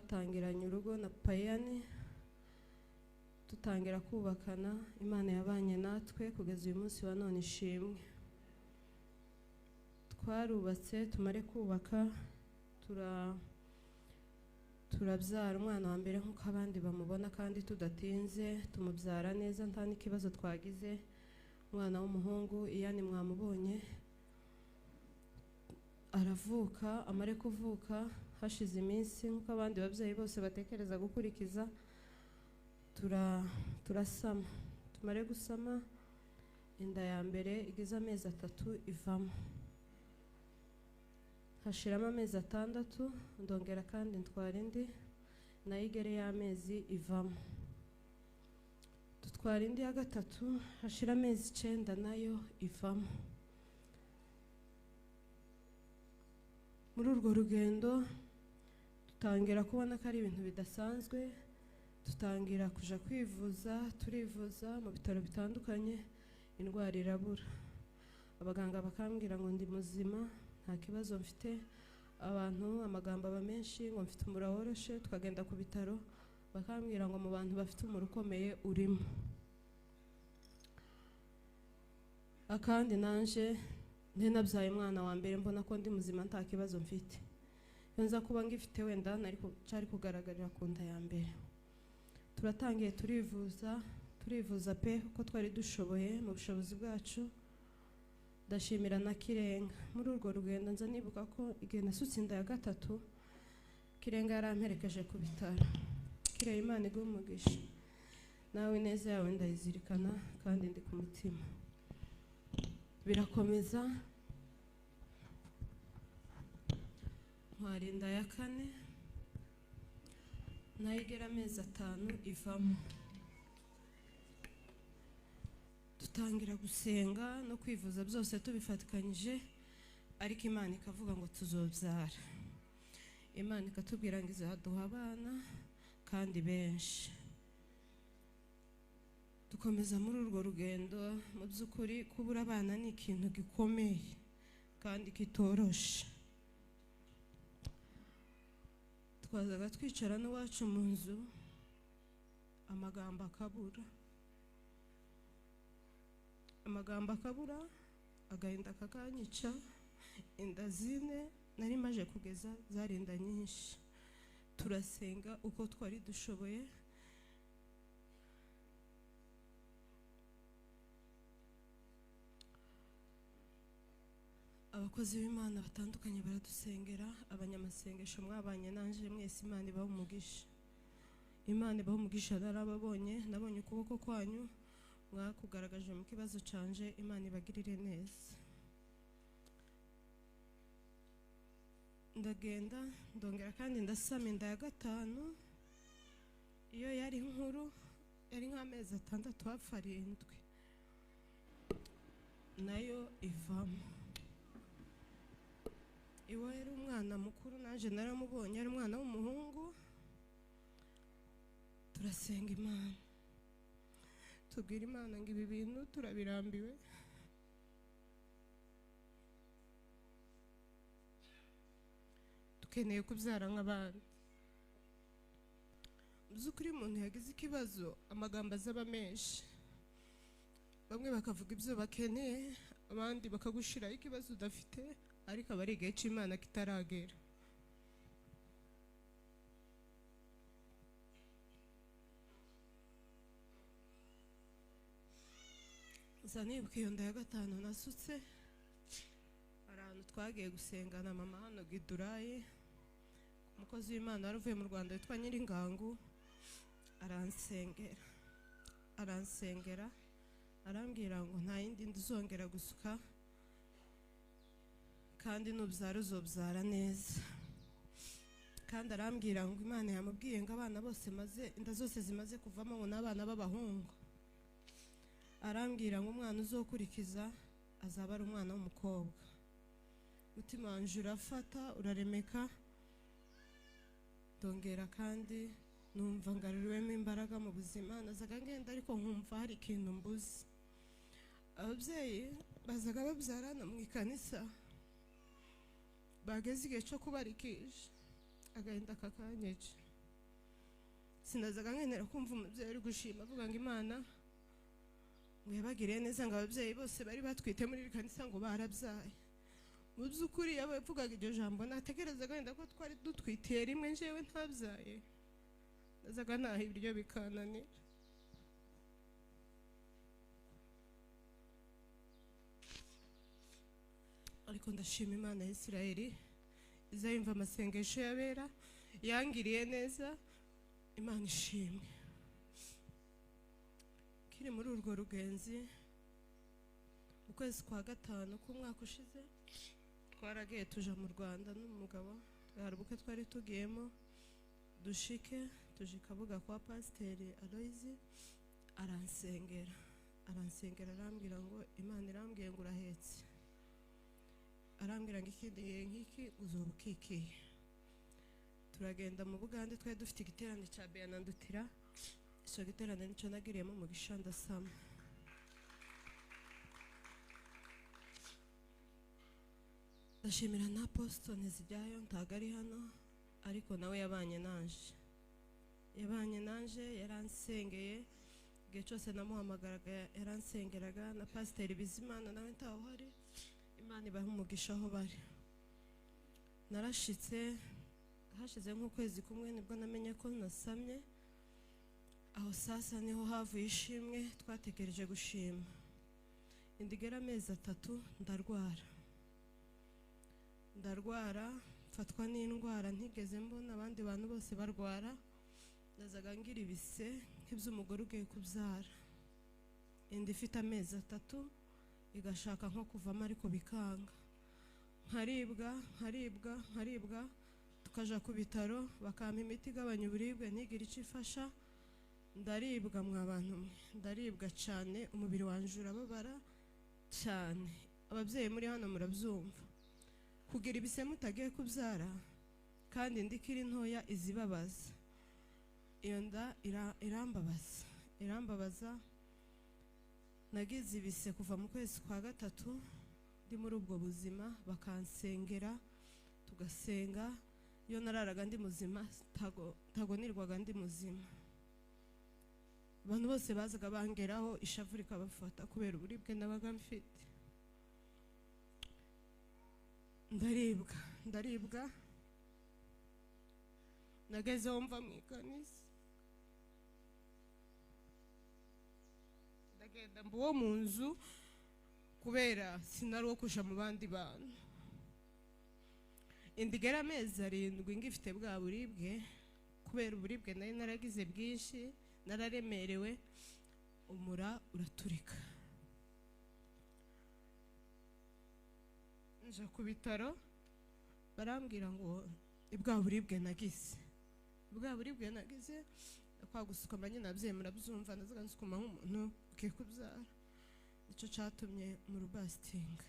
Twatangiranye urugo na Payani, tutangira kubakana, Imana yabanye natwe kugeza uyu munsi wa none ishimwe. Twarubatse, tumare kubaka turabyara umwana wa mbere nk'uko abandi bamubona kandi tudatinze, tumubyara neza nta n'ikibazo twagize. Umwana w'umuhungu Iyani mwamubonye aravuka. Amare kuvuka hashize iminsi nk'uko abandi babyeyi bose batekereza gukurikiza, turasama. Tumare gusama inda ya mbere igeze amezi 3 ivamo, hashiramo amezi 6 ndongera kandi ntwara indi nayo igere y'amezi ivamo. Dutwara indi ya gatatu hashira amezi 9 nayo ivamo. Muri urwo rugendo dutangira kubona ko ari ibintu bidasanzwe, dutangira kuja kwivuza, turivuza mu bitaro bitandukanye, indwara irabura. Abaganga bakambwira ngo ndi muzima nta kibazo mfite, abantu amagambo aba menshi ngo mfite umura woroshe. Tukagenda ku bitaro bakambwira ngo mu bantu bafite umura ukomeye urimo. Akandi nanje nabyaye umwana wa mbere mbona ko ndi muzima nta kibazo mfite. Iyo nza kuba ngifite wenda nari cyari kugaragarira ku nda ya mbere. Turatangiye turivuza, turivuza pe uko twari dushoboye mu bushobozi bwacu. Ndashimira na Kirenga. Muri urwo rugendo nza nibuka ko igihe nasutse inda ya gatatu Kirenga yaramperekeje ku bitaro. Kirenga, Imana iguhe umugisha, nawe ineza yawe ndayizirikana kandi ndi ku mutima. Birakomeza ntwara inda ya kane nayo igera amezi 5 ivamo. Dutangira gusenga no kwivuza byose tubifatikanyije, ariko Imana ikavuga ngo tuzobyara. Imana ikatubwira ngo izaduha abana kandi benshi. Dukomeza muri urwo rugendo. Mu by'ukuri kubura abana ni ikintu gikomeye kandi kitoroshe. Twazaga twicara n'iwacu mu nzu amagambo akabura, amagambo akabura, agahinda kakanyica. Inda zine nari maje kugeza zari inda nyinshi. Turasenga uko twari dushoboye. Abakozi b'Imana batandukanye baradusengera, abanyamasengesho mwabanye nanje mwese Imana ibahe umugisha. Imana ibahe umugisha, narababonye, nabonye ukuboko kwanyu mwakugaragaje mu kibazo canje, Imana ibagirire neza. Ndagenda ndongera kandi ndasama inda ya gatanu, iyo yari nkuru yari nk'amezi 6 hafi 7 nayo ivamo. Iwe yari umwana mukuru nanje naramubonye, ari umwana w'umuhungu. Turasenga Imana, tubwira Imana ngo ibi bintu turabirambiwe, dukeneye kubyara nk'abandi. Mu by'ukuri umuntu yagize ikibazo amagambo azaba menshi, bamwe bakavuga ibyo bakeneye, abandi bakagushiraho ikibazo udafite, ariko aba ari igihe cy'Imana kitaragera. Nza nibuka iyo nda ya gatanu nasutse, hari ahantu twagiye gusenga na mama hano Gidurayi, umukozi w'Imana wari uvuye mu Rwanda witwa Nyiringangu, aransengera, aransengera arambwira ngo nta yindi nduzongera gusuka kandi nubyara uzobyara neza. Kandi arambwira ngo Imana yamubwiye ngo abana bose maze inda zose zimaze kuvamo ngo n'abana b'abahungu. Arambwira ngo umwana uzokurikiza azaba ari umwana w'umukobwa. Umutima wanje urafata uraremeka, ndongera kandi numva ngaruriwemo imbaraga mu buzima. Nazaga ngenda ariko nkumva hari ikintu mbuze. Ababyeyi bazaga babyarana mu ikanisa, bageze igihe cyo kubarikisha agahinda kakanyica. Sinazaga nkenera kumva umubyeyi uri gushima avuga ngo Imana ngo yabagiriye neza, ngo ababyeyi bose bari batwite muri iri kanisa ngo barabyaye. Mu by'ukuri yavugaga iryo jambo natekerezaga wenda ko twari dutwitiye rimwe njyewe ntabyaye, nazaga ntaha ibiryo bikananira. Ariko ndashima Imana ya Isirayeli izayumva amasengesho y'abera, yangiriye neza, Imana ishimwe. Kiri muri urwo rugenzi, mu kwezi kwa 5 k'umwaka ushize twaragiye tuja mu Rwanda n'umugabo, hari ubukwe twari tugiyemo, dushike tuje Kabuga kwa Pasiteri Aloyizi, aransengera arambwira ngo Imana irambwiye ngo urahetse, arambwira ngo ikindi gihe nk'iki uzoba ukikiye. Turagenda mu Bugande, twari dufite igiterane cya Beyana Ndutira, icyo giterane nicyo nagiriyemo umugisha ndasama. Ndashimira na Apostle Nteziryayo, ntago ari hano ariko nawe yabanye nanje, yaransengeye igihe cyose namuhamagaraga, yaransengeraga, na Pasiteri Bizimana nawe ntaho hari, Imana ibahe umugisha aho bari. Narashitse hashize nk'ukwezi kumwe nibwo namenye ko nasamye. Aho sasa niho havuye ishimwe twatekereje gushima. Indigera amezi 3 ndarwara, mfatwa n'indwara ntigeze mbona abandi bantu bose barwara. Nazaga ngira ibise nk'iby'umugore ugiye kubyara. Inda ifite amezi 3 igashaka nko kuvamo ariko bikanga, nkaribwa nkaribwa nkaribwa, tukaja ku bitaro bakampa imiti igabanya uburibwe ntigire icyo ifasha. Ndaribwa mwa bantu mwe, ndaribwa cyane, umubiri wanje urababara cyane. Ababyeyi muri hano murabyumva, kugira ibise mutagiye kubyara kandi indi ikiri ntoya izibabaza. Iyo nda irambabaza. Nagize ibise kuva mu kwezi kwa 3 ndi muri ubwo buzima, bakansengera tugasenga. Iyo nararaga ndi muzima, ntago nirwaga ndi muzima. Abantu bose bazaga bangeraho ishavu rikabafata kubera uburibwe nabaga mfite. Ndaribwa, nagezeho mva mu ikanisa, ndagenda mba uwo mu nzu kubera sinari uwo kuja mu bandi bantu. Indigera amezi 7 ngifite bwa buribwe, kubera uburibwe nari naragize bwinshi, nararemerewe, umura uraturika. Nja ku bitaro barambwira ngo bwa buribwe nagize, kwa gusukama nyine ababyeyi murabyumva, nazaga nsukuma nk'umuntu ugiye kubyara. Nicyo cyatumye mu rubasitinga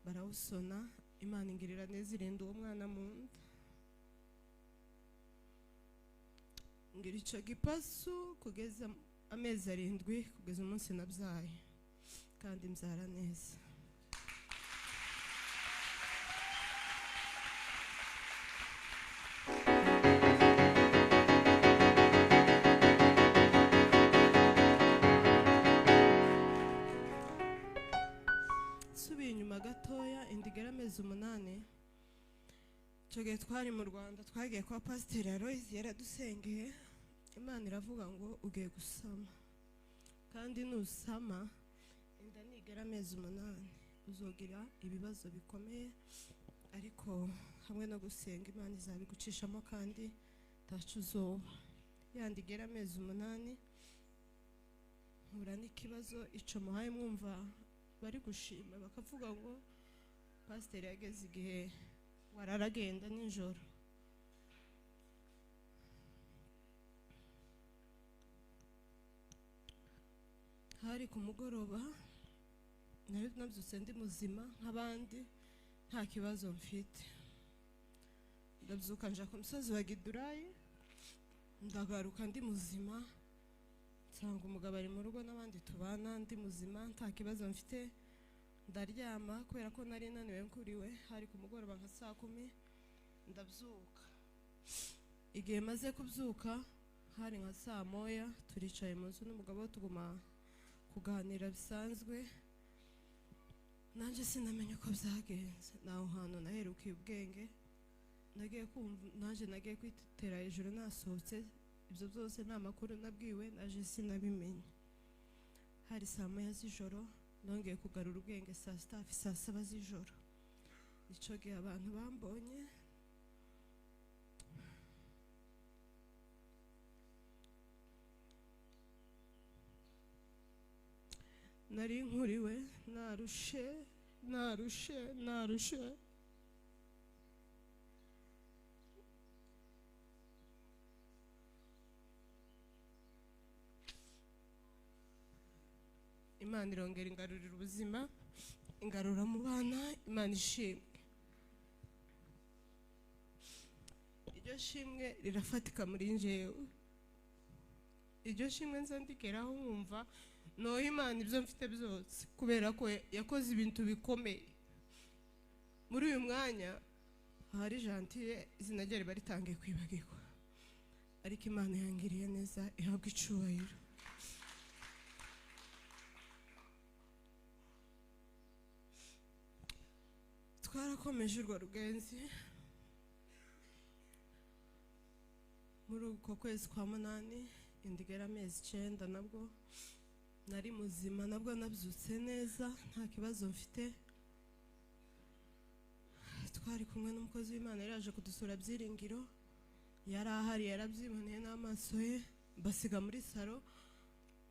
barawusona, Imana ingirira neza irinda uwo mwana mu nda. Ngira icyo gipasu kugeza amezi 7, kugeza umunsi nabyaye, kandi mbyara neza. Nsubiye inyuma gatoya, indigera amezi 8, icyo gihe twari mu Rwanda, twagiye kwa Pasiteri Aloyizi, yaradusengeye, Imana iravuga ngo ugiye gusama, kandi nusama inda nigera amezi 8 uzogira ibibazo bikomeye, ariko hamwe no gusenga Imana izabigucishamo kandi ntaco uzoba. Yandi igera amezi 8 mpura n'ikibazo, ico muhaye mwumva bari gushima bakavuga ngo Pasiteri yageze igihe wararagenda nijoro. Hari ku mugoroba, nari nabyutse ndi muzima nk'abandi, nta kibazo mfite. Ndabyuka nja ku musozi wa Gidurayi, ndagaruka ndi muzima, nsanga umugabo ari mu rugo n'abandi tubana, ndi muzima nta kibazo mfite. Ndaryama kubera ko nari naniwe nkuriwe, hari ku mugoroba nka saa 10, ndabyuka. Igihe maze kubyuka Hari nka saa moya, turicaye mu nzu n'umugabo tuguma kuganira bisanzwe. Nanjye sinamenye uko byagenze. Naho hantu naherukiye ubwenge, nagiye kumva nanjye nagiye kwitera hejuru nasohotse. Ibyo byose nta makuru nabwiwe, naje sinabimenye. Hari saa moya z'ijoro, nongeye kugarura ubwenge saa sita hafi saa saba z'ijoro. Icyo gihe abantu bambonye nari nkuriwe, narushe narushe narushe. Imana irongera ingarurira ubuzima, ingarura mu bana. Imana ishimwe. Iryo shimwe rirafatika muri njyewe. Iryo shimwe nza ndigeraho nkumva noha Imana ibyo mfite byose, kubera ko yakoze ibintu bikomeye. Muri uyu mwanya hari Gentille izina rye riba ritangiye kwibagirwa, ariko Imana yangiriye neza, ihabwa icubahiro. Twarakomeje urwo rugenzi. Muri uko kwezi kwa munani indigera amezi 9, nabwo nari muzima, nabwo nabyutse neza nta kibazo mfite. Twari kumwe n'umukozi w'Imana yari yaje kudusura Byiringiro, yari ahari, yarabyiboneye n'amaso ye. Basiga muri saro,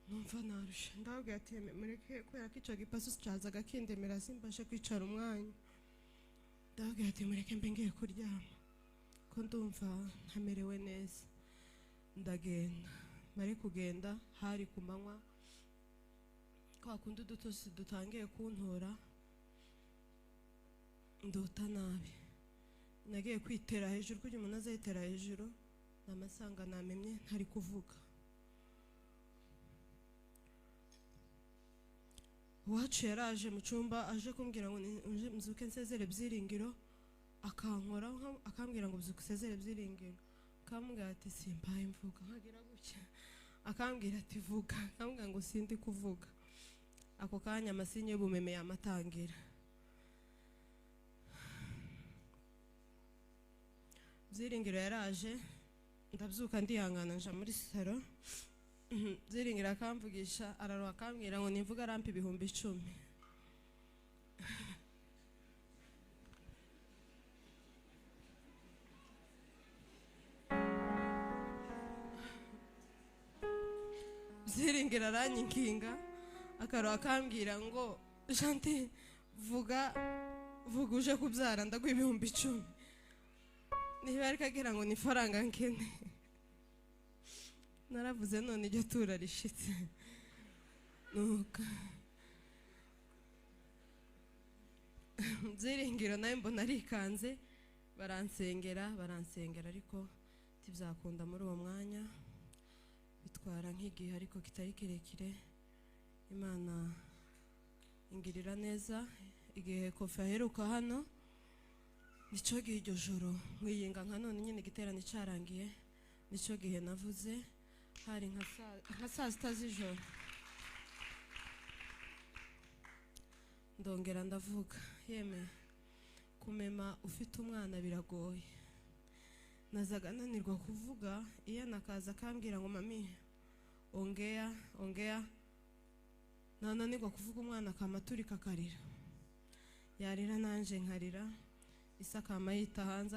numva narushe, ndababwira ati mureke, kubera ko icyo gipasu cyazaga kindemera simbashe kwicara umwanya. Ndababwira ati mureke mbe ngiye kuryama ko ndumva ntamerewe neza. Ndagenda, mare kugenda hari ku manywa, kwa kundi udutosi dutangiye kuntora, ndota nabi. Nagiye kwitera hejuru, kugira umuntu azayitera hejuru, namasanga namemye ntari kuvuga. Uwacu yaraje mu cyumba aje kumbwira ngo mzuke nsezere Byiringiro, akankora akambwira ngo mzuke usezere Byiringiro. Akambwira ati simpaye mvuga, nkagira gutya. Akambwira ati vuga, akambwira ngo sindi kuvuga. Ako kanya amasinye y'ubumeme yamatangira. Byiringiro yaraje, ndabyuka ndihangana nja muri saro. Byiringiro akamvugisha, araruha akambwira ngo nimvuga arampa 10,000. Byiringiro aranyikinga, akaruha akambwira ngo Gentille vuga vuga uje kubyara ndaguha 10,000. Niba ariko agira ngo ni faranga nkene. Naravuze none iryo tura rishitse. Nuko Byiringiro nawe mbona arikanze, baransengera baransengera, ariko ntibyakunda muri uwo mwanya. Bitwara nk'igihe ariko kitari kirekire. Imana ingirira neza. Igihe Kofi aheruka hano, nicyo gihe iryo joro mwiyinga nka none nyine igiterane cyarangiye, nicyo gihe navuze. Hari nka saa sita z'ijoro, ndongera ndavuga. Yeme kumema ufite umwana biragoye. Nazaga nanirwa kuvuga, iyo nakaza akambwira ngo mami ongea ongea, nananirwa kuvuga, umwana akamaturika akarira, yarira nanje nkarira. Isa akama yita hanze.